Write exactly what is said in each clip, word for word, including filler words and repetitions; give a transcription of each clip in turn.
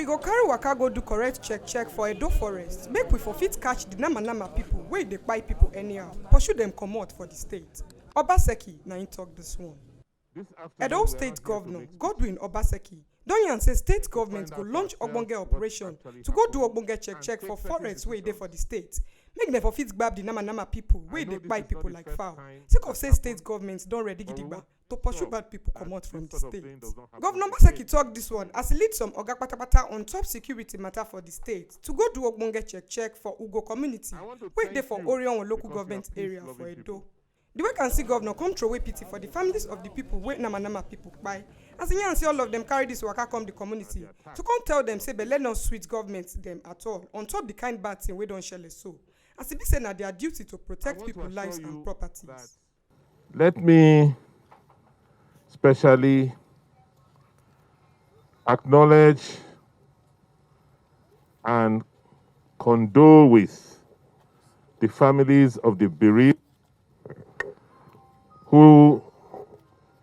We go carry waka go do correct check check for Edo Forest, make we for fit catch the nama nama people wey dey kpai people anyhow, pursue them comot for the state. Obaseki na him talk this one. Edo State Governor Godwin Obaseki don yarn say state government go launch ogbonge operation to go do ogbonge check check for forest wey dey for the state, make dem for fit gbab the nama nama people wey dey kpai people like fowl, sake of say state government don ready gidigba to pursue bad people comot from the state. Governor Obaseki talk this one as he lead some oga patapata on top security matter for the state to go do ogbonge check check for Ugo community wey dey for Orion local government area for Edo. The way can see governor come throw away pity for the families of the people wey nama nama people kpai, as he yarn say all of them carry this waka come the community to come tell them say belle no sweet government them at all on top the kind bad thing wey don shele so, as e be say na their duty to protect people lives and properties. Let me specially acknowledge and condole with the families of the bereaved who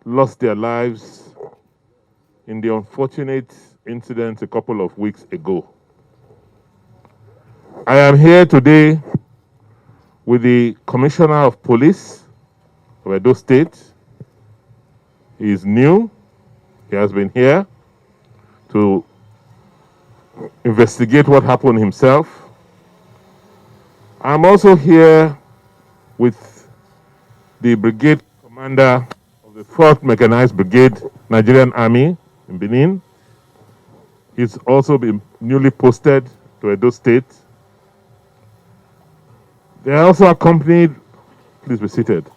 lost their lives in the unfortunate incident a couple of weeks ago. I am here today with the Commissioner of Police of Edo State. He is new. He has been here to investigate what happened himself. I'm also here with the brigade commander of the fourth Mechanized Brigade, Nigerian Army in Benin. He's also been newly posted to Edo State. They are also accompanied, please be seated,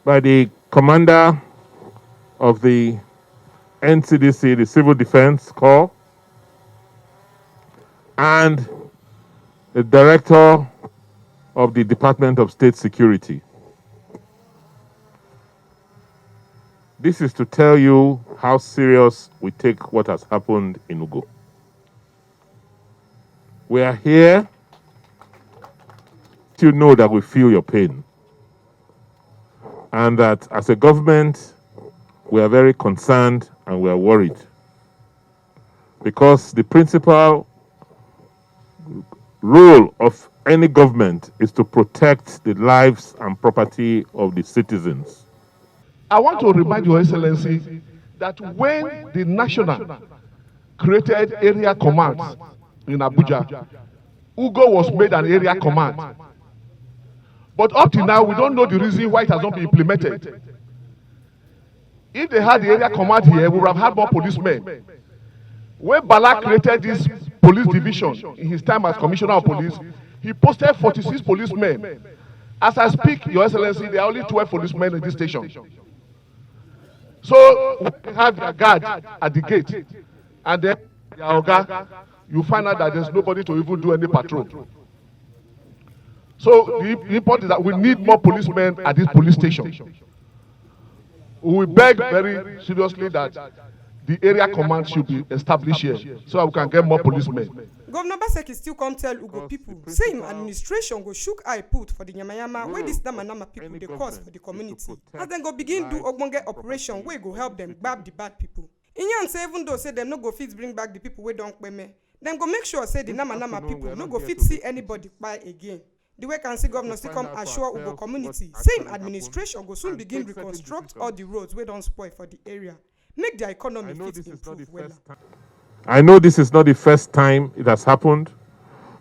by the commander of the N C D C, the Civil Defense Corps, and the director of the Department of State Security. This is to tell you how serious we take what has happened in Ugo. We are here to know that we feel your pain and that as a government, we are very concerned and we are worried because the principal role of any government is to protect the lives and property of the citizens. I want to remind Your Excellency that when the national created area commands in Abuja, Ugo was made an area command. But up till now, we don't know the reason why it has not been implemented. If they had the area command here, we would have had more policemen. When Bala created this police division in his time as commissioner of police, he posted forty-six policemen. As I speak, Your Excellency, there are only twelve policemen in this station. So we have their guard at the gate, and then their oga, you find out that there's nobody to even do any patrol. So the, the important is that we need more policemen at this police station. We will beg very seriously that the area command should be established here so that we can get more policemen. Governor Obaseki still come tell Ugo people say him administration go shook eye put for the yamayama wey this nama nama people dey cause for the community, as dem go begin do ogbonge operation wey go help dem gbab the bad people. He yarn say even though say dem no go fit bring back the people wey don kpeme, dem go make sure say the nama nama people no go fit see anybody kpai again. The way can see governor still come assure Ugo community say him administration go soon begin reconstruct all the roads wey don spoil for the area, make their economy fit improve wella. I know this is not the first time it has happened,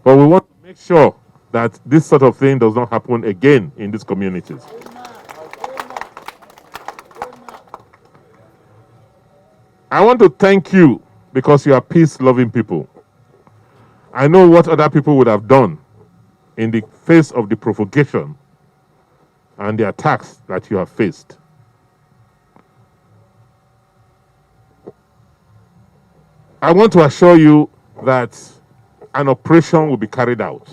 but we want to make sure that this sort of thing does not happen again in these communities. I want to thank you because you are peace-loving people. I know what other people would have done in the face of the provocation and the attacks that you have faced. I want to assure you that an operation will be carried out.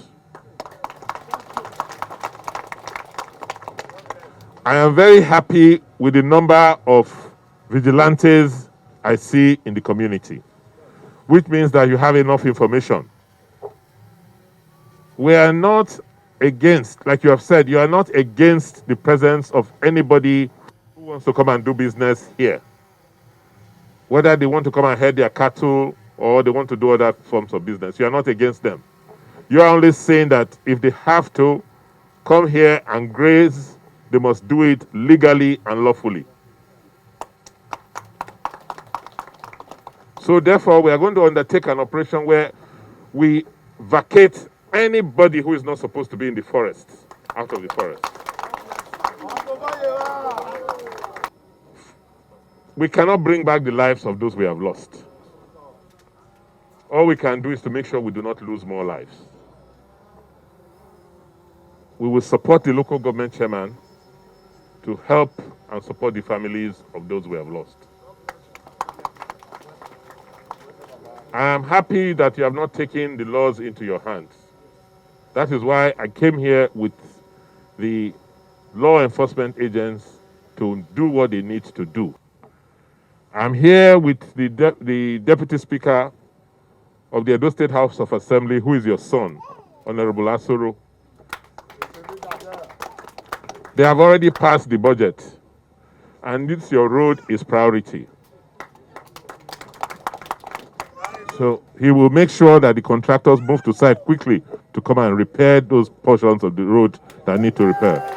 I am very happy with the number of vigilantes I see in the community, which means that you have enough information. We are not against, like you have said, you are not against the presence of anybody who wants to come and do business here. Whether they want to come and herd their cattle or they want to do other forms of business. You are not against them. You are only saying that if they have to come here and graze, they must do it legally and lawfully. So therefore, we are going to undertake an operation where we vacate anybody who is not supposed to be in the forest out of the forest. We cannot bring back the lives of those we have lost. All we can do is to make sure we do not lose more lives. We will support the local government chairman to help and support the families of those we have lost. I am happy that you have not taken the laws into your hands. That is why I came here with the law enforcement agents to do what they need to do. I'm here with the, de- the Deputy Speaker of the Edo State House of Assembly, who is your son, Honorable Asoro. They have already passed the budget, and this your road is priority. So he will make sure that the contractors move to site quickly to come and repair those portions of the road that need to repair.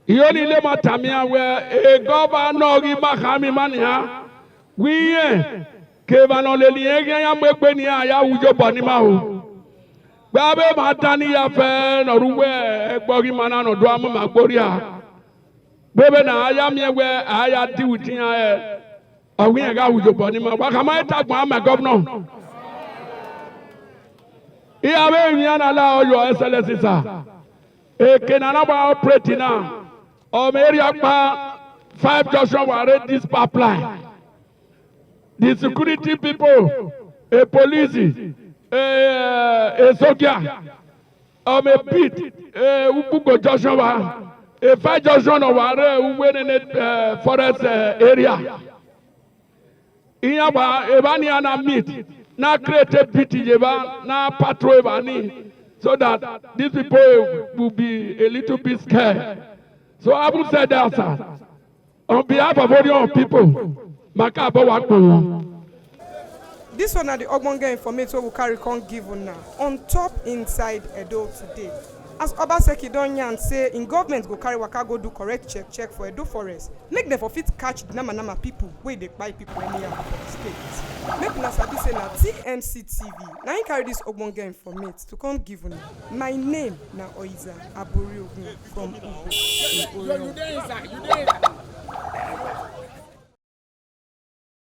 Iyo ni le ma tamia we e governor gi ma ha mi mania. Wi ye ke ba no le ni e ya mo pe ni aya ujo bani ma o. Gba be ma tani ya fe no ruwe e gbo gi mana no do am ma gboria. Be be na aya mi we aya di wutin ya e. Awi e ga ujo bani ma. Wa ka ma e ta gba ma governor. Iya be mi ana la o your excellency sir. E ke na na ba operate na. O me area pa five junction ware this pipeline. The security people, a police, a, a soldier, um, a beat, a Ubugo Joshua, a five Joshua Ware, Uwene, uh, forest uh, area. Iyawa, Ebani and a meet, now create a beat, Yeba, now patrol Ebani, so that these people will be a little bit scared. So having said that, sir, on behalf of all young people, Makabo Wakpo. This one na the ogbonge informate wey we carry come give una on top inside Edo today. As Obaseki don yarn say im government go carry waka go do correct check check for Edo forest, make dem for fit catch the nama nama people wey dey kpai people anyhow for the state. Make una sabi say na T M C T V na im carry this ogbonge informate to come give una. My name na Oiza Abori Ogun from Ugu in Oyo.